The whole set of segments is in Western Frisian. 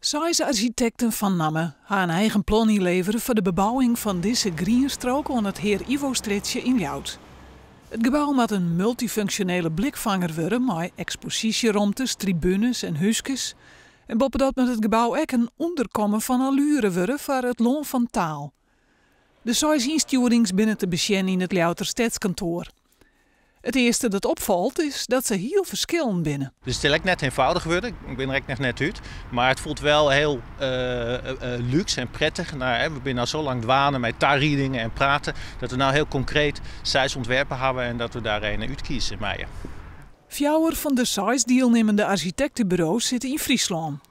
Seis arsjitekten fan namme ha in eigen plan ynlevere foar de bebouwing fan dizze grienstrook oan it Hear Ivostrjitsje yn Ljouwert. It gebou moat in multyfunksjonele blikfanger wurde mei eksposysjeromtes, tribunes en húskes. En boppedat moat it gebou ek in ûnderkommen fan alluere wurde foar it Lân fan Taal. De seis ynstjoerings binne te besjen yn it Ljouwerter stedskantoar. It earste dat opfalt is dat se hiel ferskillend binne. Dus it sil ek net ienfâldich wurde, ik bin der ek noch net út. Mar it fielt wol hiel lúks en prettich. No, we binne al sa lang dwaande mei tariedingen en praten, dat we no hiel konkreet seis ûntwerpen hawwe en dat we dêr ien útkieze meie. Fjouwer fan de seis dielnimmende arsjitekteburo's sitte yn Fryslân.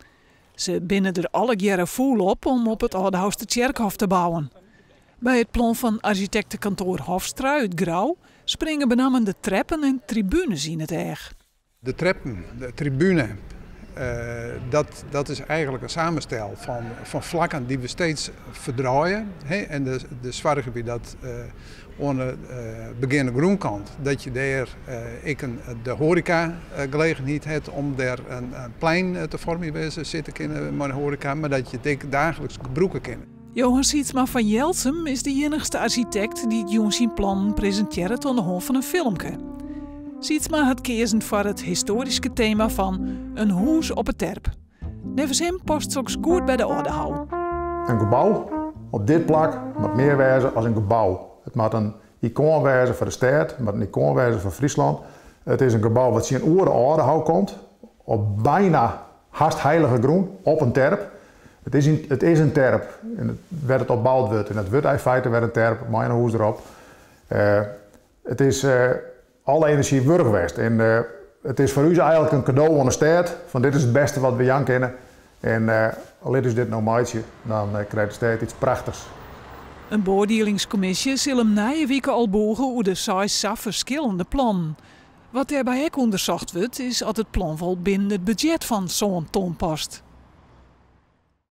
Se binne der allegearre fûl op om op it Aldehoustertsjerkhôf te bouwen. By it plan fan arsjitektekantoar Hofstra út Grou springe benammen de treppen en tribunes yn it each. De treppen, de tribune, dat is eigenlijk in samenstel fan flakken dy't we steeds ferdraaie. En dus soargje wy dat oan de begeane grûnkant, dat je dêr ek de hoareka-gelegenheid hat om dêr in plein te foarmjen wêr't se sitte kinne mei de hoareka, mar dat je it ek daagliks brûke kinne. Johan Sietsma fan Jelsum is de iennichste arsjitekt dy't jûn syn plannen presintearret oan de hân fan in filmke. Sietsma hat keazen foar it histoaryske tema fan in hûs op 'e terp. Neffens him past soks goed by de Aldehou. In gebou op dit plak moat mear wêze as in gebou. It moat in ikoan wêze foar de stêd, it moat in ikoan wêze foar Fryslân. It is in gebou wat tsjinoer de Aldehou komt, op byna hast heilige grûn, op in terp. It is in terp en wêr't it op boud wurdt en it wurdt yn feite wer in terp mei in hûs derop. It is alle enerzjy wurdich west en it is foar ús eigenlik in kado oan de stêd fan dit is it bêste wat we jaan kinne en lit ús dit no meitsje, dan krijt de stêd iets prachtichs. In beoardielingskommisje sil him nije wike al bûge oer de seis sa ferskillende plannen. Wat dêrby ek ûndersocht wurdt is oft it plan wol binnen it budzjet fan sân ton past.